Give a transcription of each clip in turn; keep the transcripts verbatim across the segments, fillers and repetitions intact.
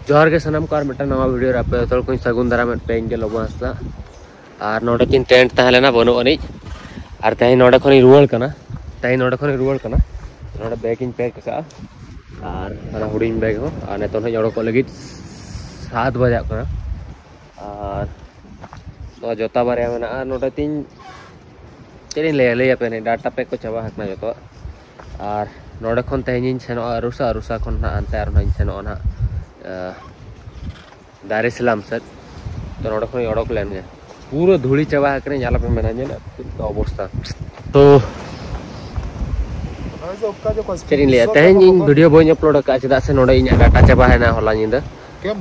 ᱡᱚᱦᱟᱨ ᱜᱮ ᱥᱟᱱᱟᱢ ᱠᱚ, ᱟᱨ ᱢᱤᱫᱴᱟᱝ ᱱᱟᱣᱟ ᱵᱷᱤᱰᱤᱭᱳ ᱨᱮ ᱟᱯᱮ ᱡᱚᱛᱚ ᱦᱚᱲ ᱠᱚᱧ ᱥᱟᱹᱜᱩᱱ ᱫᱟᱨᱟᱢᱮᱫ ᱯᱮ᱾ ᱤᱧ ᱜᱮ ᱞᱚᱵᱚ ᱦᱟᱸᱥᱫᱟ᱾ ᱟᱨ ᱱᱚᱰᱮ ᱠᱤᱱ ᱴᱮᱱᱴ ᱛᱟᱦᱮᱸ ᱞᱮᱱᱟ, ᱵᱟᱹᱱᱩᱜ ᱟᱹᱱᱤᱡ᱾ ᱟᱨ ᱛᱮᱦᱮᱧ ᱱᱚᱰᱮ ᱠᱷᱚᱱᱤᱧ ᱨᱩᱣᱟᱹᱲ ᱠᱟᱱᱟ᱾ ᱛᱮᱦᱮᱧ ᱱᱚᱰᱮ ᱠᱷᱚᱱᱤᱧ ᱨᱩᱣᱟᱹᱲ ᱠᱟᱱᱟ᱾ ᱱᱚᱰᱮ ᱵᱮᱜᱽ ᱤᱧ ᱯᱮᱠ ᱟᱠᱟᱫᱼᱟ, ᱟᱨ ᱚᱱᱟ ᱦᱩᱰᱤᱧ ᱵᱮᱜᱽ ᱦᱚᱸ᱾ ᱟᱨ ᱱᱤᱛᱚᱜ ᱦᱚᱸᱧ ᱚᱰᱚᱠᱚᱜ ᱞᱟᱹᱜᱤᱫ, ᱥᱟᱛ ᱵᱟᱡᱟᱜ ᱠᱟᱱᱟ᱾ ᱟᱨ ᱱᱚᱣᱟ ᱡᱚᱛᱟ ᱵᱟᱨᱭᱟ ᱢᱮᱱᱟᱜᱼᱟ᱾ ᱟᱨ ᱱᱚᱰᱮ ᱛᱤᱧ ᱪᱮᱫ ᱤᱧ ᱞᱟᱹᱭᱟ, ᱞᱟᱹᱭ ᱟᱯᱮ ᱱᱟᱹᱧ, ᱰᱟᱴᱟ ᱯᱮᱠ ᱠᱚ ᱪᱟᱵᱟ ᱟᱠᱟᱱᱟ ᱡᱚᱛᱚᱣᱟᱜ᱾ ᱟᱨ ᱱᱚᱰᱮ ᱠᱷᱚᱱ ᱛᱮᱦᱮᱧ ᱤᱧ ᱥᱮᱱᱚᱜᱼᱟ ᱟᱹᱨᱩᱥᱟ, ᱟᱹᱨᱩᱥᱟ ᱠᱷᱚᱱ ᱱᱟᱦᱟᱜ ᱦᱟᱱᱛᱮ ᱟᱨᱦᱚᱸ ᱤᱧ ᱥᱮᱱᱚᱜᱼᱟ ᱱᱟᱦᱟᱜ, ᱟᱸ, ᱫᱟᱨᱮ ᱥᱟᱞᱟᱢ ᱥᱮᱫ᱾ ᱛᱚ ᱱᱚᱰᱮ ᱠᱷᱚᱱᱤᱧ ᱚᱰᱚᱠ ᱞᱮᱱ ᱜᱮ᱾ ᱯᱩᱨᱟᱹ ᱫᱷᱩᱲᱤ ᱪᱟᱵᱟ ᱟᱠᱟᱱᱟᱹᱧ, ᱧᱮᱞ ᱟᱯᱮ ᱢᱮᱱᱟ ᱧᱮᱞ ᱚᱵᱚᱥᱛᱟ᱾ ᱛᱚ ᱪᱮᱫ ᱤᱧ ᱞᱟᱹᱭᱟ, ᱛᱮᱦᱮᱧ ᱤᱧ ᱵᱷᱤᱰᱤᱭᱳ ᱵᱟᱹᱧ ᱟᱯᱞᱳᱰ ᱟᱠᱟᱫᱼᱟ, ᱪᱮᱫᱟᱜ ᱥᱮ ᱱᱚᱰᱮ ᱤᱧᱟᱹᱜ ᱰᱟᱴᱟ ᱪᱟᱵᱟᱭᱮᱱᱟ ᱦᱚᱞᱟ ᱧᱤᱫᱟᱹ᱾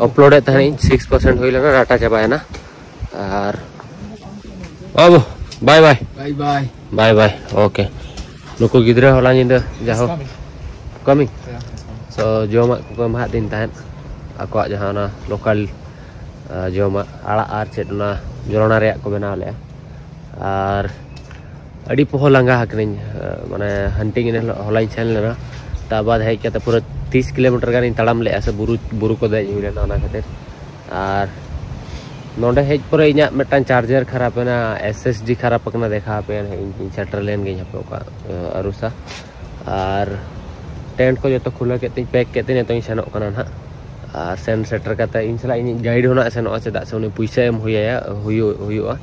ᱟᱯᱞᱳᱰ ᱮᱫ ᱛᱟᱦᱮᱱᱤᱧ, ᱥᱤᱠᱥ ᱯᱟᱨᱥᱮᱱᱴ ᱦᱩᱭ ᱞᱮᱱᱟ, ᱰᱟᱴᱟ ᱪᱟᱵᱟᱭᱮᱱᱟ᱾ ᱟᱨ ᱵᱟᱵᱩ, ᱵᱟᱭ ᱵᱟᱭ᱾ ᱵᱟᱭ ᱵᱟᱭ᱾ ᱵᱟᱭ ᱵᱟᱭ, ᱳᱠᱮ᱾ ᱱᱩᱠᱩ ᱜᱤᱫᱽᱨᱟᱹ ᱦᱚᱞᱟ ᱧᱤᱫᱟᱹ ᱡᱟᱦᱳ ᱠᱟᱹᱢᱤ, ᱛᱚ ᱡᱚᱢᱟᱜ ᱠᱚᱠᱚ ᱮᱢᱟᱫ ᱫᱤᱧ ᱛᱟᱦᱮᱸᱫ, ᱟᱠᱚᱣᱟᱜ ᱡᱟᱦᱟᱸ ᱚᱱᱟ ᱞᱳᱠᱟᱞ, ᱟ, ᱡᱚᱢᱟᱜ, ᱟᱲᱟᱜ ᱟᱨ ᱪᱮᱫ, ᱚᱱᱟ ᱡᱚᱞᱚᱱᱟ ᱨᱮᱭᱟᱜ ᱠᱚ ᱵᱮᱱᱟᱣ ᱞᱮᱫᱼᱟ᱾ ᱟᱨ ᱟᱹᱰᱤ ᱯᱚᱦᱚ ᱞᱟᱸᱜᱟ ᱟᱠᱟᱱᱟᱹᱧ, ᱟ, ᱢᱟᱱᱮ ᱦᱟᱱᱴᱤᱝ ᱮᱱ ᱦᱤᱞᱳᱜ ᱦᱚᱞᱟᱧ ᱥᱮᱱ ᱞᱮᱱᱟ᱾ ᱛᱟᱨ ᱵᱟᱫ ᱦᱮᱡ ᱠᱟᱛᱮ ᱯᱩᱨᱟᱹ ᱛᱤᱥ ᱠᱤᱞᱳᱢᱤᱴᱟᱨ ᱜᱟᱱᱤᱧ ᱛᱟᱲᱟᱢ ᱞᱮᱫᱼᱟ, ᱥᱮ ᱵᱩᱨᱩ, ᱵᱩᱨᱩ ᱠᱚ ᱫᱮᱡ ᱦᱩᱭ ᱞᱮᱱᱟ ᱚᱱᱟ ᱠᱷᱟᱹᱛᱤᱨ᱾ ᱟᱨ ᱱᱚᱰᱮ ᱦᱮᱡ ᱯᱚᱨᱮ ᱤᱧᱟᱹᱜ ᱢᱤᱫᱴᱟᱝ ᱪᱟᱨᱡᱟᱨ ᱠᱷᱟᱨᱟᱯ ᱮᱱᱟ, ᱮᱥ ᱮᱥ ᱰᱤ ᱠᱷᱟᱨᱟᱯ ᱟᱠᱟᱱᱟ, ᱫᱮᱠᱷᱟᱣ ᱟᱯᱮᱭᱟ ᱱᱟᱦᱟᱜ᱾ ᱤᱧ, ᱤᱧ ᱥᱮᱴᱮᱨ ᱞᱮᱱ ᱜᱤᱧ ᱦᱟᱯᱮ ᱚᱠᱟ, ᱟᱹᱨᱩᱥᱟ᱾ ᱟᱨ ᱴᱮᱱᱴ ᱠᱚ ᱡᱚᱛᱚ ᱠᱷᱩᱞᱟᱹᱣ ᱠᱮᱫ ᱛᱤᱧ, ᱯᱮᱠ ᱠᱮᱫ ᱛᱤᱧ, ᱱᱤᱛᱚᱜ ᱤᱧ ᱥᱮᱱᱚᱜ ᱠᱟᱱᱟ ᱱᱟᱦᱟᱜ᱾ ᱟᱨ ᱥᱮᱱ ᱥᱮᱴᱮᱨ ᱠᱟᱛᱮ ᱤᱧ ᱥᱟᱞᱟᱜ ᱤᱧᱤᱡ ᱜᱟᱭᱤᱰ ᱦᱚᱸ ᱱᱟᱦᱟᱜ ᱥᱮᱱᱚᱜᱼᱟ, ᱪᱮᱫᱟᱜ ᱥᱮ ᱩᱱᱤ ᱯᱩᱭᱥᱟᱹ ᱮᱢ ᱦᱩᱭ ᱟᱭᱟ, ᱦᱩᱭᱩᱜ, ᱦᱩᱭᱩᱜᱼᱟ᱾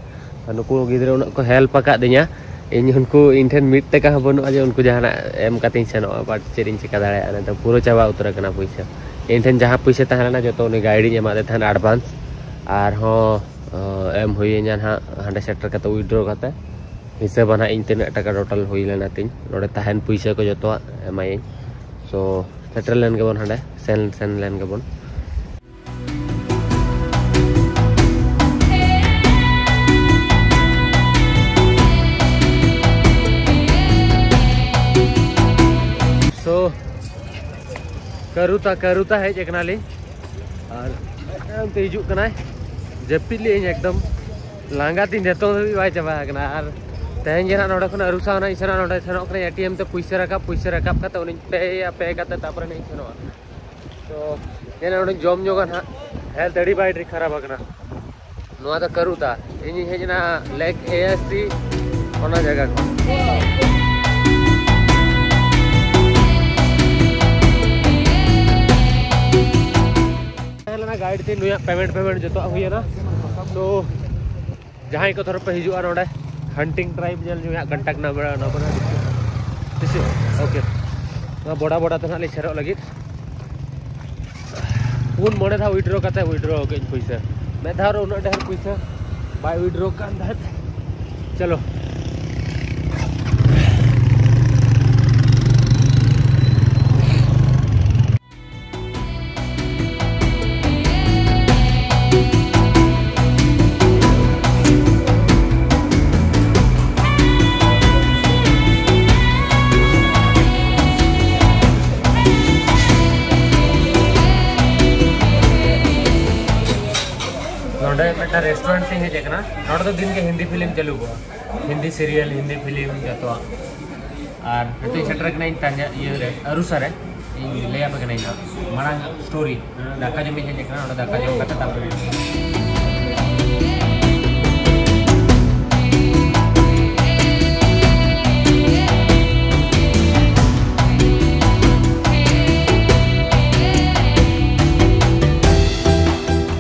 ᱟᱨ ᱱᱩᱠᱩ ᱜᱤᱫᱽᱨᱟᱹ ᱩᱱᱟᱹᱜ ᱠᱚ ᱦᱮᱞᱯ ᱟᱠᱟᱫᱤᱧᱟ, ᱤᱧ ᱩᱱᱠᱩ, ᱤᱧ ᱴᱷᱮᱱ ᱢᱤᱫ ᱴᱟᱠᱟ ᱦᱚᱸ ᱵᱟᱹᱱᱩᱜᱼᱟ ᱡᱮ ᱩᱱᱠᱩ ᱡᱟᱦᱟᱱᱟᱜ ᱮᱢ ᱠᱟᱛᱮᱧ ᱥᱮᱱᱚᱜᱼᱟ, but ᱪᱮᱫ ᱤᱧ ᱪᱤᱠᱟᱹ ᱫᱟᱲᱮᱭᱟᱜᱼᱟ, ᱱᱤᱛᱚᱜ ᱯᱩᱨᱟᱹ ᱪᱟᱵᱟ ᱩᱛᱟᱹᱨ ᱟᱠᱟᱱᱟ ᱯᱩᱭᱥᱟᱹ᱾ ᱤᱧ ᱴᱷᱮᱱ ᱡᱟᱦᱟᱸ ᱯᱩᱭᱥᱟᱹ ᱛᱟᱦᱮᱸ ᱞᱮᱱᱟ ᱡᱚᱛᱚ ᱩᱱᱤ ᱜᱟᱭᱤᱰᱤᱧ ᱮᱢᱟᱫᱮ ᱛᱟᱦᱮᱱ ᱮᱰᱵᱷᱟᱱᱥ, ᱟᱨᱦᱚᱸ, ᱚ, ᱮᱢ ᱦᱩᱭᱟᱹᱧᱟ ᱱᱟᱦᱟᱜ ᱦᱟᱸᱰᱮ ᱥᱮᱴᱮᱨ ᱠᱟᱛᱮ ᱣᱤᱰᱨᱚ ᱠᱟᱛᱮ᱾ ᱦᱤᱥᱟᱹᱵᱟ ᱱᱟᱦᱟᱜ ᱤᱧ ᱛᱤᱱᱟᱹᱜ ᱴᱟᱠᱟ ᱴᱳᱴᱟᱞ ᱦᱩᱭ ᱞᱮᱱᱟ ᱛᱤᱧ, ᱱᱚᱰᱮ ᱛᱟᱦᱮᱱ ᱯᱩᱭᱥᱟᱹ ᱠᱚ ᱡᱚᱛᱚᱣᱟᱜ ᱮᱢᱟᱭᱟᱹᱧ᱾ ᱥᱳ ᱥᱮᱴᱮᱨ ᱞᱮᱱ ᱜᱮᱵᱚᱱ ᱦᱟᱸᱰᱮ, ᱥᱮᱱ, ᱥᱮᱱ ᱞᱮᱱ ᱜᱮᱵᱚᱱ᱾ ᱥᱳ ᱠᱟᱹᱨᱩᱛᱟ, ᱠᱟᱹᱨᱩᱛᱟ ᱦᱮᱡ ᱟᱠᱟᱱᱟᱞᱤᱧ᱾ ᱟᱨ ᱛᱟᱭᱚᱢ ᱛᱮ ᱦᱤᱡᱩᱜ ᱠᱟᱱᱟᱭ᱾ ᱡᱟᱹᱯᱤᱫ ᱞᱮᱜᱼᱟᱹᱧ ᱮᱠᱫᱚᱢ᱾ ᱞᱟᱸᱜᱟ ᱛᱤᱧ ᱱᱤᱛᱚᱜ ᱫᱷᱟᱹᱵᱤᱡ ᱵᱟᱭ ᱪᱟᱵᱟ ᱟᱠᱟᱱᱟ᱾ ᱟᱨ ᱛᱮᱦᱮᱧ ᱜᱮ ᱱᱟᱜ ᱱᱚᱰᱮ ᱠᱷᱚᱱ ᱟᱹᱨᱩ ᱥᱟᱣ ᱱᱟᱜ ᱤᱧ ᱥᱮᱱᱚᱜᱼᱟ᱾ ᱱᱚᱰᱮ ᱥᱮᱱᱚᱜ ᱠᱟᱹᱱᱟᱹᱧ ᱮ ᱴᱤ ᱮᱢ ᱛᱮ ᱯᱩᱭᱥᱟᱹ ᱨᱟᱠᱟᱵ, ᱯᱩᱭᱥᱟᱹ ᱨᱟᱠᱟᱵ ᱠᱟᱛᱮ ᱩᱱᱤᱧ ᱯᱮᱭᱟ, ᱯᱮ ᱠᱟᱛᱮ ᱛᱟᱨᱯᱚᱨᱮ ᱱᱟᱜ ᱤᱧ ᱥᱮᱱᱚᱜᱼᱟ᱾ ᱛᱚ ᱧᱮᱞ ᱚᱸᱰᱮ ᱡᱚᱢ ᱧᱚᱜᱟ ᱱᱟᱦᱟᱜ᱾ ᱦᱮᱞᱛᱷ ᱟᱹᱰᱤ ᱵᱟᱭ ᱠᱷᱟᱨᱟᱯ ᱟᱠᱟᱱᱟ᱾ ᱱᱚᱣᱟ ᱫᱚ ᱠᱟᱹᱨᱩᱛᱟ᱾ ᱤᱧᱤᱧ ᱦᱮᱡ ᱮᱱᱟ ᱞᱮᱠ ᱮ ᱮᱥ ᱥᱤ, ᱚᱱᱟ ᱡᱟᱭᱜᱟ ᱠᱷᱚᱱ᱾ ᱛᱟᱦᱮᱸ ᱞᱮᱱᱟ ᱜᱟᱭᱤᱰ ᱛᱮ, ᱱᱩᱭᱟᱜ ᱯᱮᱢᱮᱱᱴ ᱯᱮᱢᱮᱱᱴ ᱡᱚᱛᱚᱣᱟᱜ ᱦᱩᱭᱮᱱᱟ᱾ ᱛᱚ ᱡᱟᱦᱟᱸᱭ ᱠᱚ ᱫᱷᱚᱨᱚ ᱯᱮ ᱦᱤᱡᱩᱜᱼᱟ ᱱᱚᱰᱮ ᱦᱟᱱᱴᱤᱝ ᱴᱨᱟᱭᱤᱵ ᱧᱮᱞ, ᱱᱩᱭᱟᱜ ᱠᱚᱱᱴᱟᱠᱴ ᱱᱟᱢᱵᱟᱨ ᱱᱚᱣᱟ ᱠᱚᱨᱮ ᱰᱤᱥᱠᱨᱤᱯᱥᱚᱱ᱾ ᱴᱷᱤᱠ ᱟᱪᱷᱮ? ᱳᱠᱮ, ᱱᱚᱣᱟ ᱵᱚᱰᱟ ᱵᱚᱰᱟ ᱛᱮ ᱱᱟᱦᱟᱜ ᱞᱤᱧ ᱥᱮᱱᱚᱜ ᱞᱟᱹᱜᱤᱫ᱾ ᱯᱩᱱ ᱢᱚᱬᱮ ᱫᱷᱟᱣ ᱣᱤᱰᱨᱚ ᱠᱟᱛᱮ ᱣᱤᱰᱨᱚ ᱠᱟᱹᱧ ᱯᱩᱭᱥᱟᱹ᱾ ᱢᱤᱫ ᱫᱷᱟᱣ ᱨᱮ ᱩᱱᱟᱹᱜ ᱰᱷᱮᱨ ᱯᱩᱭᱥᱟᱹ ᱵᱟᱭ ᱣᱤᱰᱨᱚ ᱠᱟᱱ ᱛᱟᱦᱮᱸᱫ᱾ ᱪᱚᱞᱚ᱾ ᱱᱚᱰᱮ ᱢᱤᱫᱴᱟᱝ ᱨᱮᱥᱴᱩᱨᱮᱱᱴ ᱛᱤᱧ ᱦᱮᱡ ᱟᱠᱟᱱᱟ᱾ ᱱᱚᱰᱮ ᱫᱚ ᱫᱤᱱ ᱜᱮ ᱦᱤᱱᱫᱤ ᱯᱷᱤᱞᱢ ᱪᱟᱹᱞᱩ ᱠᱚᱜᱼᱟ, ᱦᱤᱱᱫᱤ ᱥᱤᱨᱤᱭᱟᱞ, ᱦᱤᱱᱫᱤ ᱯᱷᱤᱞᱢ, ᱡᱚᱛᱚᱣᱟᱜ᱾ ᱟᱨ ᱱᱤᱛᱚᱜ ᱤᱧ ᱥᱮᱴᱮᱨ ᱠᱟᱱᱟ ᱤᱧ ᱛᱟᱱᱡᱟ ᱤᱭᱟᱹ ᱨᱮ, ᱟᱹᱨᱩᱥᱟ ᱨᱮ᱾ ᱤᱧ ᱞᱟᱹᱭ ᱟᱯᱮ ᱠᱟᱹᱱᱟᱹᱧ ᱱᱟᱦᱟᱜ ᱢᱟᱲᱟᱝ ᱥᱴᱳᱨᱤ᱾ ᱫᱟᱠᱟ ᱡᱚᱢ ᱤᱧ ᱦᱮᱡ ᱟᱠᱟᱱᱟ, ᱚᱸᱰᱮ ᱫᱟᱠᱟ ᱡᱚᱢ ᱠᱟᱛᱮ ᱛᱟᱨᱯᱚᱨᱮ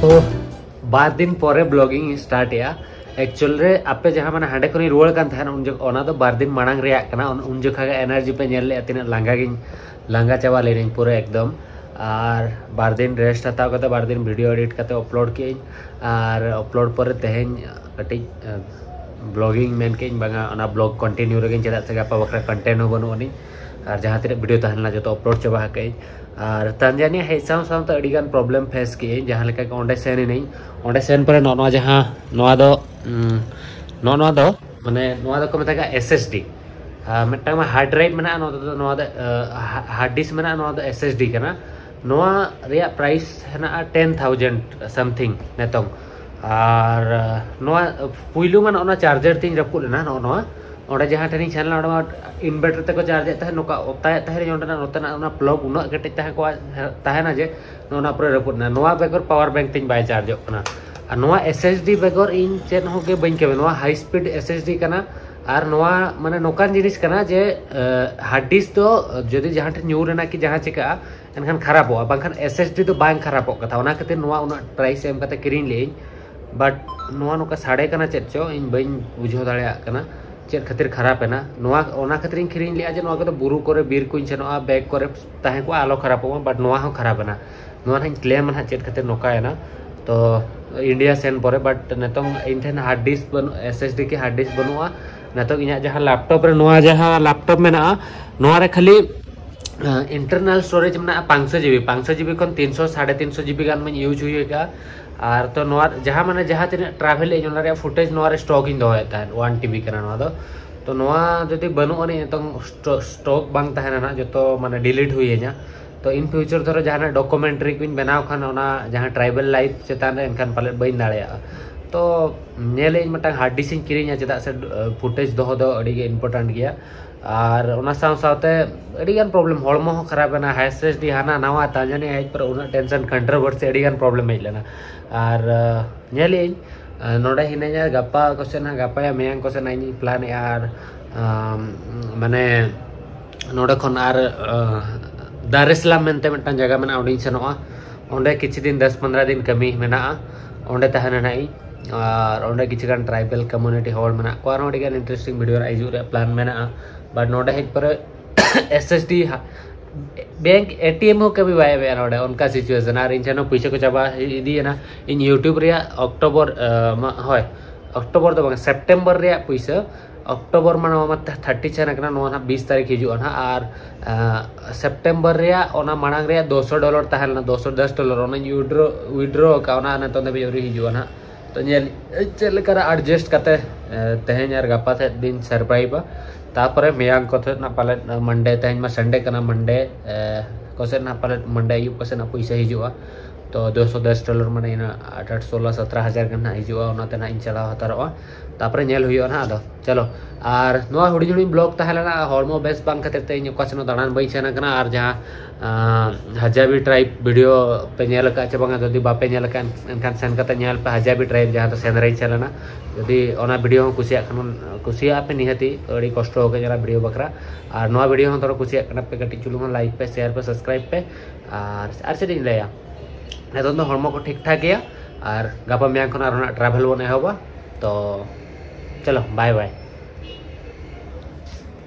ᱛᱚ ᱵᱟᱨ ᱫᱤᱱ ᱯᱚᱨᱮ ᱵᱞᱚᱜᱤᱝ ᱤᱧ ᱥᱴᱟᱨᱴ ᱮᱜᱼᱟ᱾ ᱮᱠᱪᱩᱭᱮᱞ ᱨᱮ ᱟᱯᱮ ᱡᱟᱦᱟᱸ ᱢᱟᱱᱮ ᱦᱟᱸᱰᱮ ᱠᱷᱚᱱᱤᱧ ᱨᱩᱣᱟᱹᱲ ᱠᱟᱱ ᱛᱟᱦᱮᱱᱟ, ᱩᱱ ᱡᱚᱠᱷᱚᱱ, ᱚᱱᱟ ᱫᱚ ᱵᱟᱨ ᱫᱤᱱ ᱢᱟᱲᱟᱝ ᱨᱮᱭᱟᱜ ᱠᱟᱱᱟ᱾ ᱩᱱ, ᱩᱱ ᱡᱚᱠᱷᱟ ᱜᱮ ᱮᱱᱟᱨᱡᱤ ᱯᱮ ᱧᱮᱞ ᱞᱮᱜᱼᱟ, ᱛᱤᱱᱟᱹᱜ ᱞᱟᱸᱜᱟ ᱜᱤᱧ, ᱞᱟᱸᱜᱟ ᱪᱟᱵᱟ ᱞᱮᱱᱟᱹᱧ ᱯᱩᱨᱟᱹ ᱮᱠᱫᱚᱢ᱾ ᱟᱨ ᱵᱟᱨ ᱫᱤᱱ ᱨᱮᱥᱴ ᱦᱟᱛᱟᱣ ᱠᱟᱛᱮ ᱵᱟᱨ ᱫᱤᱱ ᱵᱷᱤᱰᱤᱭᱳ ᱮᱰᱤᱴ ᱠᱟᱛᱮ ᱟᱯᱞᱳᱰ ᱠᱮᱜᱼᱟᱹᱧ᱾ ᱟᱨ ᱟᱯᱞᱳᱰ ᱯᱚᱨᱮ ᱛᱮᱦᱮᱧ ᱠᱟᱹᱴᱤᱡ ᱵᱞᱚᱜᱤᱝ ᱢᱮᱱ ᱠᱮᱜᱼᱟᱹᱧ, ᱵᱟᱝᱟ ᱚᱱᱟ ᱵᱞᱚᱜ ᱠᱚᱱᱴᱤᱱᱤᱭᱩ ᱨᱮᱜᱮᱧ, ᱪᱮᱫᱟᱜ ᱥᱮ ᱜᱟᱯᱟ ᱵᱟᱠᱷᱨᱟ ᱠᱚᱱᱴᱮᱱᱴ ᱦᱚᱸ ᱵᱟᱹᱱᱩᱜ ᱟᱹᱱᱤᱡ᱾ ᱟᱨ ᱡᱟᱦᱟᱸ ᱛᱤᱱᱟᱹᱜ ᱵᱷᱤᱰᱤᱭᱳ ᱛᱟᱦᱮᱸ ᱞᱮᱱᱟ ᱡᱚᱛᱚ ᱟᱯᱞᱳᱰ ᱪᱟᱵᱟ ᱟᱠᱟᱜᱼᱟᱹᱧ᱾ ᱟᱨ ᱛᱟᱱᱡᱟᱱᱤᱭᱟ ᱦᱮᱡ ᱥᱟᱶ ᱥᱟᱶᱛᱮ ᱟᱹᱰᱤ ᱜᱟᱱ ᱯᱨᱚᱵᱞᱮᱢ ᱯᱷᱮᱥ ᱠᱮᱜᱼᱟᱹᱧ, ᱡᱟᱦᱟᱸ ᱞᱮᱠᱟ ᱜᱮ ᱚᱸᱰᱮ ᱥᱮᱱ ᱮᱱᱟᱹᱧ᱾ ᱚᱸᱰᱮ ᱥᱮᱱ ᱯᱚᱨᱮ ᱱᱚᱜᱼᱚ ᱱᱚᱣᱟ ᱡᱟᱦᱟᱸ, ᱱᱚᱣᱟ ᱫᱚ, ᱩᱸ, ᱱᱚᱜᱼᱚ ᱱᱚᱣᱟ ᱫᱚ ᱢᱟᱱᱮ ᱱᱚᱣᱟ ᱫᱚᱠᱚ ᱢᱮᱛᱟᱜᱼᱟ ᱮᱥ ᱮᱥ ᱰᱤ᱾ ᱟᱨ ᱢᱤᱫᱴᱟᱝ ᱢᱟ ᱦᱟᱨᱰ ᱰᱨᱟᱭᱤᱵᱷ ᱢᱮᱱᱟᱜᱼᱟ, ᱱᱚᱣᱟ ᱫᱚ, ᱱᱚᱣᱟ ᱫᱚ, ᱟᱸ, ᱦᱟ-, ᱦᱟᱨᱰ ᱰᱤᱥᱠ ᱢᱮᱱᱟᱜᱼᱟ, ᱱᱚᱣᱟ ᱫᱚ ᱮᱥ ᱮᱥ ᱰᱤ ᱠᱟᱱᱟ᱾ ᱱᱚᱣᱟ ᱨᱮᱭᱟᱜ ᱯᱨᱟᱭᱤᱥ ᱦᱮᱱᱟᱜᱼᱟ ᱴᱮᱱ ᱛᱷᱟᱣᱡᱮᱱᱰ ᱥᱟᱢᱛᱷᱤᱝ ᱱᱤᱛᱚᱝ᱾ ᱟᱨ, ᱟᱸ, ᱱᱚᱣᱟ ᱯᱩᱭᱞᱩ ᱢᱟ ᱱᱚᱜᱼᱚ ᱱᱚᱣᱟ ᱪᱟᱨᱡᱟᱨ ᱛᱤᱧ ᱨᱟᱹᱯᱩᱫ ᱞᱮᱱᱟ, ᱱᱚᱜᱼᱚ ᱱᱚᱣᱟ᱾ ᱚᱸᱰᱮ ᱡᱟᱦᱟᱸ ᱴᱷᱮᱱᱤᱧ ᱥᱮᱱ ᱞᱮᱱᱟ, ᱚᱸᱰᱮ ᱢᱟ ᱤᱱᱵᱷᱟᱨᱴᱟᱨ ᱛᱮᱠᱚ ᱪᱟᱨᱡᱮᱫ ᱛᱟᱦᱮᱸᱫ, ᱱᱚᱝᱠᱟ ᱚᱛᱟᱭᱮᱫ ᱛᱟᱦᱮᱸᱫ, ᱚᱸᱰᱮᱱᱟᱜ ᱱᱚᱛᱮᱱᱟᱜ ᱚᱱᱟ ᱯᱞᱚᱜ ᱩᱱᱟᱹᱜ ᱠᱮᱴᱮᱡ ᱛᱟᱦᱮᱸ ᱠᱚᱜᱼᱟ, ᱛᱟᱦᱮᱱᱟ ᱡᱮ ᱱᱚᱣᱟ ᱯᱩᱨᱟᱹ ᱨᱟᱹᱯᱩᱫ ᱮᱱᱟ᱾ ᱱᱚᱣᱟ ᱵᱮᱜᱚᱨ ᱯᱟᱣᱟᱨ ᱵᱮᱝᱠ ᱛᱤᱧ ᱵᱟᱭ ᱪᱟᱨᱡᱚᱜ ᱠᱟᱱᱟ᱾ ᱟᱨ ᱱᱚᱣᱟ SSD ᱵᱮᱜᱚᱨ ᱤᱧ ᱪᱮᱫ ᱦᱚᱸ ᱜᱮ ᱵᱟᱹᱧ ᱠᱟᱹᱢᱤᱭᱟ᱾ ᱱᱚᱣᱟ high speed SSD ᱠᱟᱱᱟ᱾ ᱟᱨ ᱱᱚᱣᱟ ᱢᱟᱱᱮ ᱱᱚᱝᱠᱟᱱ ᱡᱤᱱᱤᱥ ᱠᱟᱱᱟ ᱡᱮ ᱦᱟᱨᱰ ᱰᱤᱥᱠ ᱫᱚ ᱡᱩᱫᱤ ᱡᱟᱦᱟᱸ ᱴᱷᱮᱱ ᱧᱩᱨ ᱮᱱᱟ ᱠᱤ ᱡᱟᱦᱟᱸ ᱪᱤᱠᱟᱹᱜᱼᱟ, ᱮᱱᱠᱷᱟᱱ ᱠᱷᱟᱨᱟᱯᱚᱜᱼᱟ, ᱵᱟᱝᱠᱷᱟᱱ SSD ᱫᱚ ᱵᱟᱝ ᱠᱷᱟᱨᱟᱯᱚᱜ ᱠᱟᱱᱟ᱾ ᱚᱱᱟ ᱠᱷᱟᱹᱛᱤᱨ ᱱᱚᱣᱟ ᱩᱱᱟᱹᱜ ᱯᱨᱟᱭᱤᱥ ᱮᱢ ᱠᱟᱛᱮ ᱠᱤᱨᱤᱧ ᱞᱮᱫᱟᱹᱧ᱾ ᱵᱟᱴ ᱱᱚᱣᱟ ᱱᱚᱝᱠᱟ ᱥᱟᱰᱮ ᱠᱟᱱᱟ ᱪᱮᱫ ᱪᱚ, ᱤᱧ ᱵᱟᱹᱧ ᱵᱩᱡᱷᱟᱹᱣ ᱫᱟᱲᱮᱭᱟᱜ ᱠᱟᱱᱟ ᱪᱮᱫ ᱠᱷᱟᱹᱛᱤᱨ ᱠᱷᱟᱨᱟᱯ ᱮᱱᱟ᱾ ᱱᱚᱣᱟ, ᱚᱱᱟ ᱠᱷᱟᱹᱛᱤᱨ ᱤᱧ ᱠᱤᱨᱤᱧ ᱞᱮᱫᱼᱟ ᱡᱮ ᱱᱚᱣᱟ ᱠᱚᱫᱚ ᱵᱩᱨᱩ ᱠᱚᱨᱮ, ᱵᱤᱨ ᱠᱚᱧ ᱥᱮᱱᱚᱜᱼᱟ, ᱵᱮᱜᱽ ᱠᱚᱨᱮ ᱛᱟᱦᱮᱸ ᱠᱚᱜᱼᱟ, ᱟᱞᱚ ᱠᱷᱟᱨᱟᱯᱚᱜ ᱢᱟ᱾ ᱵᱟᱴ ᱱᱚᱣᱟ ᱦᱚᱸ ᱠᱷᱟᱨᱟᱯ ᱮᱱᱟ᱾ ᱱᱚᱣᱟ ᱱᱟᱦᱟᱜ ᱤᱧ ᱠᱞᱮᱢᱟ ᱱᱟᱦᱟᱜ ᱪᱮᱫ ᱠᱷᱟᱹᱛᱤᱨ ᱱᱚᱝᱠᱟᱭᱮᱱᱟ᱾ ᱛᱚ ᱤᱱᱰᱤᱭᱟ ᱥᱮᱱ ᱯᱚᱨᱮ, ᱵᱟᱴ ᱱᱤᱛᱚᱝ ᱤᱧ ᱴᱷᱮᱱ ᱦᱟᱨᱰ ᱰᱤᱥᱠ ᱵᱟᱹᱱᱩᱜ, SSD ᱠᱤ ᱦᱟᱨᱰ ᱰᱤᱥᱠ ᱵᱟᱹᱱᱩᱜᱼᱟ᱾ ᱱᱤᱛᱚᱝ ᱤᱧᱟᱹᱜ ᱡᱟᱦᱟᱸ ᱞᱮᱯᱴᱚᱯ ᱨᱮ, ᱱᱚᱣᱟ ᱡᱟᱦᱟᱸ ᱞᱮᱯᱴᱚᱯ ᱢᱮᱱᱟᱜᱼᱟ, ᱱᱚᱣᱟ ᱨᱮ ᱠᱷᱟᱹᱞᱤ ᱤᱱᱴᱟᱨᱱᱟᱞ ᱥᱴᱳᱨᱮᱡᱽ ᱢᱮᱱᱟᱜᱼᱟ ᱯᱟᱸᱪᱥᱚ GB, ᱯᱟᱸᱪᱥᱚ GB ᱠᱷᱚᱱ ᱛᱤᱱᱥᱚ, ᱥᱟᱲᱮ ᱛᱤᱱᱥᱚ GB ᱜᱟᱱ ᱢᱟᱧ ᱤᱭᱩᱡᱽ ᱦᱩᱭ ᱟᱠᱟᱫᱼᱟ᱾ ᱟᱨ ᱛᱚ ᱱᱚᱣᱟ ᱡᱟᱦᱟᱸ, ᱢᱟᱱᱮ, ᱡᱟᱦᱟᱸ ᱛᱤᱱᱟᱹᱜ ᱴᱨᱟᱵᱷᱮᱞ ᱟᱹᱧ, ᱚᱱᱟ ᱨᱮᱭᱟᱜ ᱯᱷᱩᱴᱮᱡᱽ ᱱᱚᱣᱟ ᱨᱮ ᱥᱴᱚᱠ ᱤᱧ ᱫᱚᱦᱚᱭᱮᱫ ᱛᱟᱦᱮᱸᱫ, ᱚᱣᱟᱱ ᱴᱤᱵᱤ ᱠᱟᱱᱟ ᱱᱚᱣᱟ ᱫᱚ᱾ ᱛᱚ ᱱᱚᱣᱟ ᱡᱩᱫᱤ ᱵᱟᱹᱱᱩᱜ ᱟᱹᱱᱤᱡ, ᱱᱤᱛᱚᱝ ᱥᱴᱚ-, ᱥᱴᱚᱠ ᱵᱟᱝ ᱛᱟᱦᱮᱱᱟ ᱱᱟᱦᱟᱜ, ᱡᱚᱛᱚ, ᱢᱟᱱᱮ, ᱰᱤᱞᱤᱴ ᱦᱩᱭ ᱟᱹᱧᱟ᱾ ᱛᱚ ᱤᱱ ᱯᱷᱤᱭᱩᱪᱟᱨ ᱫᱷᱚᱨᱚ ᱡᱟᱦᱟᱱᱟᱜ ᱰᱚᱠᱩᱢᱮᱱᱴᱟᱨᱤ ᱠᱚᱧ ᱵᱮᱱᱟᱣ ᱠᱷᱟᱱ, ᱚᱱᱟ ᱡᱟᱦᱟᱸ ᱴᱨᱟᱭᱵᱮᱞ ᱞᱟᱭᱤᱯᱷ ᱪᱮᱛᱟᱱ ᱨᱮ, ᱮᱱᱠᱷᱟᱱ ᱯᱟᱞᱮᱫ ᱵᱟᱹᱧ ᱫᱟᱲᱮᱭᱟᱜᱼᱟ᱾ ᱛᱚ ᱧᱮᱞᱮᱫ ᱟᱹᱧ ᱢᱤᱫᱴᱟᱝ ᱦᱟᱨᱰ ᱰᱤᱥᱠ ᱤᱧ ᱠᱤᱨᱤᱧᱟ, ᱪᱮᱫᱟᱜ ᱥᱮ ᱯᱷᱩᱴᱮᱡᱽ ᱫᱚᱦᱚ ᱫᱚ ᱟᱹᱰᱤ ᱜᱮ ᱤᱢᱯᱚᱨᱴᱮᱱᱴ ᱜᱮᱭᱟ᱾ ᱟᱨ ᱚᱱᱟ ᱥᱟᱶ ᱥᱟᱶᱛᱮ ᱟᱹᱰᱤᱜᱟᱱ ᱯᱨᱚᱵᱞᱮᱢ, ᱦᱚᱲᱢᱚ ᱦᱚᱸ ᱠᱷᱟᱨᱟᱯ ᱮᱱᱟ, ᱦᱟᱭ ᱮᱥ ᱮᱥ ᱰᱤ ᱦᱟᱱᱟ ᱱᱟᱣᱟ, ᱛᱟᱸᱡᱟᱱᱤ ᱦᱮᱡ ᱯᱚᱨᱮ ᱩᱱᱟᱹᱜ ᱴᱮᱱᱥᱚᱱ, ᱠᱚᱱᱴᱨᱳᱵᱷᱟᱨᱥᱤ, ᱟᱹᱰᱤᱜᱟᱱ ᱯᱨᱚᱵᱞᱮᱢ ᱦᱮᱡ ᱞᱮᱱᱟ᱾ ᱟᱨ ᱟᱸ, ᱧᱮᱞᱮᱫ ᱟᱹᱧ, ᱟᱸ, ᱱᱚᱰᱮ ᱦᱤᱱᱟᱹᱧᱟ, ᱜᱟᱯᱟ ᱠᱚᱥᱮᱫ ᱱᱟᱦᱟᱜ, ᱜᱟᱯᱟ ᱭᱟ ᱢᱮᱭᱟᱝ ᱠᱚᱥᱮᱫ ᱱᱟᱦᱟᱜ ᱤᱧᱤᱧ ᱯᱞᱟᱱᱮᱫᱼᱟ᱾ ᱟᱨ ᱟᱸ, ᱢᱟᱱᱮ ᱱᱚᱰᱮ ᱠᱷᱚᱱ ᱟᱨ ᱟᱸ, ᱫᱟᱨᱮᱥᱞᱟᱢ ᱢᱮᱱᱛᱮ ᱢᱤᱫᱴᱟᱝ ᱡᱟᱭᱜᱟ ᱢᱮᱱᱟᱜᱼᱟ, ᱚᱸᱰᱮᱧ ᱥᱮᱱᱚᱜᱼᱟ᱾ ᱚᱸᱰᱮ ᱠᱤᱪᱷᱩ ᱫᱤᱱ, ᱫᱚᱥ ᱯᱚᱱᱨᱚ ᱫᱤᱱ ᱠᱟᱹᱢᱤ ᱢᱮᱱᱟᱜᱼᱟ, ᱚᱸᱰᱮ ᱛᱟᱦᱮᱱᱟ ᱱᱟᱦᱟᱜ ᱤᱧ᱾ ᱟᱨ ᱚᱸᱰᱮ ᱠᱤᱪᱷᱩ ᱜᱟᱱ ᱴᱨᱟᱭᱵᱮᱞ ᱠᱚᱢᱤᱭᱩᱱᱤᱴᱤ ᱦᱚᱲ ᱢᱮᱱᱟᱜ ᱠᱚᱣᱟ, ᱟᱨᱦᱚᱸ ᱟᱹᱰᱤᱜᱟᱱ ᱤᱱᱴᱟᱨᱮᱥᱴᱤᱝ ᱵᱷᱤᱰᱤᱭᱳ ᱨᱮ ᱦᱤᱡᱩᱜ ᱨᱮᱭᱟᱜ ᱯᱞᱟᱱ ᱢᱮᱱᱟᱜᱼᱟ᱾ ᱵᱟᱴ ᱱᱚᱰᱮ ᱦᱮᱡ ᱯᱚᱨᱮ S S D bank A T M ᱦᱚᱸ ᱠᱟᱹᱢᱤ ᱵᱟᱭ ᱮᱢᱮᱫᱼᱟ ᱱᱚᱰᱮ, ᱚᱱᱠᱟ ᱥᱤᱪᱩᱭᱮᱥᱚᱱ᱾ ᱟᱨ ᱤᱧ ᱴᱷᱮᱱ ᱦᱚᱸ ᱯᱩᱭᱥᱟᱹ ᱠᱚ ᱪᱟᱵᱟ ᱤᱫᱤᱭᱮᱱᱟ᱾ ᱤᱧ ᱭᱩᱴᱩᱵᱽ ᱨᱮᱭᱟᱜ ᱚᱠᱴᱳᱵᱚᱨ, ᱟᱸ, ᱢᱟ-, ᱦᱳᱭ, ᱚᱠᱴᱳᱵᱚᱨ ᱫᱚ ᱵᱟᱝ, ᱥᱮᱯᱴᱮᱢᱵᱚᱨ ᱨᱮᱭᱟᱜ ᱯᱩᱭᱥᱟᱹ, ᱚᱠᱴᱳᱵᱚᱨ ᱢᱟ ᱱᱚᱣᱟ ᱢᱟ ᱛᱷᱟᱨᱴᱤ ᱪᱟᱞᱟᱜ ᱠᱟᱱᱟ, ᱱᱚᱣᱟ ᱱᱟᱦᱟᱜ ᱵᱤᱥ ᱛᱟᱹᱨᱤᱠᱷ ᱦᱤᱡᱩᱜᱼᱟ ᱱᱟᱦᱟᱜ᱾ ᱟᱨ ᱟᱸ, ᱥᱮᱯᱴᱮᱢᱵᱚᱨ ᱨᱮᱭᱟᱜ ᱚᱱᱟ ᱢᱟᱲᱟᱝ ᱨᱮᱭᱟᱜ ᱫᱩᱥᱚ ᱰᱚᱞᱟᱨ ᱛᱟᱦᱮᱸ ᱞᱮᱱᱟ, ᱫᱩᱥᱚ ᱫᱚᱥ ᱰᱚᱞᱟᱨ, ᱚᱱᱟᱧ ᱩᱭᱰᱨᱚ, ᱩᱭᱰᱨᱚ ᱟᱠᱟᱫᱼᱟ, ᱚᱱᱟ ᱱᱤᱛᱚᱝ ᱫᱷᱟᱹᱵᱤᱡ ᱟᱹᱣᱨᱤ ᱦᱤᱡᱩᱜᱼᱟ ᱱᱟᱦᱟᱜ᱾ ᱛᱚ ᱧᱮᱞ ᱪᱮᱫ ᱞᱮᱠᱟᱨᱮ ᱮᱰᱡᱟᱥᱴ ᱠᱟᱛᱮ, ᱮ, ᱛᱮᱦᱮᱧ ᱟᱨ ᱜᱟᱯᱟ ᱥᱮᱫ ᱫᱤᱱ ᱥᱟᱨᱵᱷᱟᱭᱤᱵᱟ᱾ ᱛᱟᱯᱚᱨᱮ ᱢᱮᱭᱟᱝ ᱠᱚᱛᱮ ᱱᱟᱜ ᱯᱟᱞᱮᱫ, ᱮ, ᱢᱟᱱᱰᱮ, ᱛᱮᱦᱮᱧ ᱢᱟ ᱥᱟᱱᱰᱮ ᱠᱟᱱᱟ, ᱢᱟᱱᱰᱮ, ᱮ, ᱠᱚᱥᱮᱫ ᱱᱟᱦᱟᱜ ᱯᱟᱞᱮᱫ ᱢᱟᱱᱰᱮ ᱟᱹᱭᱩᱵ ᱠᱚᱥᱮᱫ ᱱᱟᱦᱟᱜ ᱯᱩᱭᱥᱟᱹ ᱦᱤᱡᱩᱜᱼᱟ᱾ ᱛᱚ ᱫᱩ ᱥᱚ ᱫᱚᱥ ᱰᱚᱞᱟᱨ ᱢᱟᱱᱮ ᱤᱱᱟᱹ ᱟᱴᱷᱟᱨᱚ ᱥᱳᱞᱳ ᱥᱚᱛᱨᱚ ᱦᱟᱡᱟᱨ ᱜᱟᱱ ᱱᱟᱦᱟᱜ ᱦᱤᱡᱩᱜᱼᱟ, ᱚᱱᱟᱛᱮ ᱱᱟᱦᱟᱜ ᱤᱧ ᱪᱟᱞᱟᱣ ᱦᱟᱛᱟᱲᱚᱜᱼᱟ᱾ ᱛᱟᱨᱯᱚᱨᱮ ᱧᱮᱞ ᱦᱩᱭᱩᱜᱼᱟ ᱱᱟᱦᱟᱜ ᱟᱫᱚ᱾ ᱪᱚᱞᱚ, ᱟᱨ ᱱᱚᱣᱟ ᱦᱩᱰᱤᱧ ᱦᱩᱰᱤᱧ ᱵᱞᱚᱜ ᱛᱟᱦᱮᱸ ᱞᱮᱱᱟ, ᱦᱚᱲᱢᱚ ᱵᱮᱥ ᱵᱟᱝ ᱠᱷᱟᱹᱛᱤᱨ ᱛᱮ ᱤᱧ ᱚᱠᱟ ᱥᱮᱫ ᱦᱚᱸ ᱫᱟᱬᱟᱱ ᱵᱟᱹᱧ ᱥᱮᱱ ᱟᱠᱟᱱᱟ᱾ ᱟᱨ ᱡᱟᱦᱟᱸ ᱟᱸ, ᱦᱟᱡᱟᱵᱤ ᱴᱨᱟᱭᱤᱵᱽ ᱵᱷᱤᱰᱤᱭᱳ ᱯᱮ ᱧᱮᱞ ᱟᱠᱟᱫ ᱪᱮ ᱵᱟᱝᱟ? ᱡᱩᱫᱤ ᱵᱟᱯᱮ ᱧᱮᱞ ᱟᱠᱟᱫ, ᱮᱱᱠᱷᱟᱱ ᱥᱮᱱ ᱠᱟᱛᱮ ᱧᱮᱞ ᱯᱮ ᱦᱟᱡᱟᱵᱤ ᱴᱨᱟᱭᱤᱵᱽ, ᱡᱟᱦᱟᱸ ᱫᱚ ᱥᱮᱸᱫᱽᱨᱟᱧ ᱥᱮᱱ ᱞᱮᱱᱟ᱾ ᱡᱩᱫᱤ ᱚᱱᱟ ᱵᱷᱤᱰᱤᱭᱳ ᱦᱚᱸ ᱠᱩᱥᱤᱭᱟᱜ ᱠᱷᱟᱱ, ᱠᱩᱥᱤᱭᱟᱜᱼᱟ ᱯᱮ ᱱᱤᱦᱟᱹᱛᱤ, ᱟᱹᱰᱤ ᱠᱚᱥᱴᱚ ᱟᱠᱟᱫᱟᱹᱧ ᱚᱱᱟ ᱵᱷᱤᱰᱤᱭᱳ ᱵᱟᱠᱷᱨᱟ᱾ ᱟᱨ ᱱᱚᱣᱟ ᱵᱷᱤᱰᱤᱭᱳ ᱦᱚᱸ ᱛᱷᱚᱲᱟ ᱠᱩᱥᱤᱭᱟᱜ ᱠᱟᱱᱟ ᱯᱮ, ᱠᱟᱹᱴᱤᱡ ᱪᱩᱞᱩᱝ ᱦᱚᱸ ᱞᱟᱭᱤᱠ ᱯᱮ, ᱥᱮᱭᱟᱨ ᱯᱮ, ᱥᱟᱵᱥᱠᱨᱟᱭᱤᱵᱽ ᱯᱮ᱾ ᱟᱨ ᱟᱨ ᱪᱮᱫ ᱤᱧ ᱞᱟᱹᱭᱟ, ᱱᱤᱛᱚᱝ ᱫᱚ ᱦᱚᱲᱢᱚ ᱠᱚ ᱴᱷᱤᱠ ᱴᱷᱟᱠ ᱜᱮᱭᱟ᱾ ᱟᱨ ᱜᱟᱯᱟ ᱢᱮᱭᱟᱝ ᱠᱷᱚᱱ ᱟᱨᱦᱚᱸ ᱱᱟᱜ ᱴᱨᱟᱵᱷᱮᱞ ᱵᱚᱱ ᱮᱦᱚᱵᱟ᱾ ᱛᱚ ᱪᱚᱞᱚ, ᱵᱟᱭ ᱵᱟᱭ᱾